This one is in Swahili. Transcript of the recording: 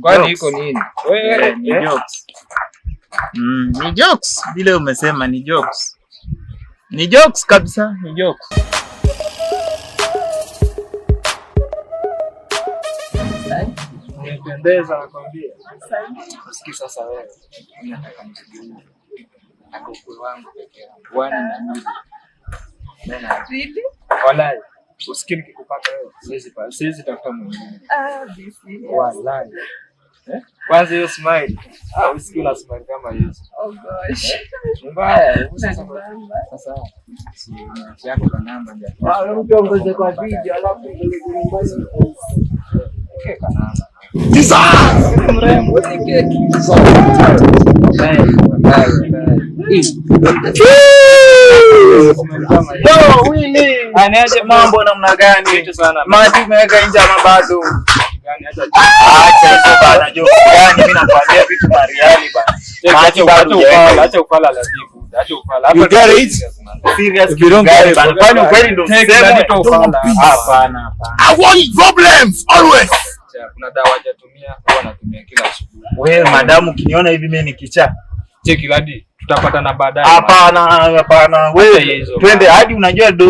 Kwani jokes. iko nini? Wewe Eh, ni jokes. Ni jokes vile umesema, ni jokes. Ni jokes kabisa, ni jokes. Umependeza, nakwambia. Usikii sasa wewe. Mimi nataka mzidi. Nataka ukue wangu peke yangu. One na mbili. Unaona? Really? Walai. Usikii nikikupata wewe, siwezi tafuta mwingine. Ah, be serious. Walai. Eh? Kwanza hiyo smile. Ah, usikii una smile kama hizo. Oh gosh. Ni mbaya. Hebu sasa Bamba. sasa si niachie yako kwa namba ndio. Mtu ongoze kwa video alafu peleke nyumbani. Okay, kwa namba. Mrembo ni keki. Walai, walai, walai. Yo, Willy. Anaje? Mambo namna gani? Vitu sana. Maji umeweka nje ama bado? Gani hata Acha hizo bana, jokes gani? Mimi nakwambia vitu mariali bana. Maji bado hujaweka. Acha ufala latifu. Acha ufala. You get it? Serious If you don't kitu get gani it, bana? Kwani ukweli ndio Take useme? that ufala. Hapana, hapana. I want problems always. Kuna dawa hajatumia, huwa anatumia kila asubuhi. Wewe madamu ukiniona hivi mimi ni kichaa. Cheki ladi, tutapatana baadaye. Hapana, hapana. Wewe Acha hizo twende bana. hadi unajua do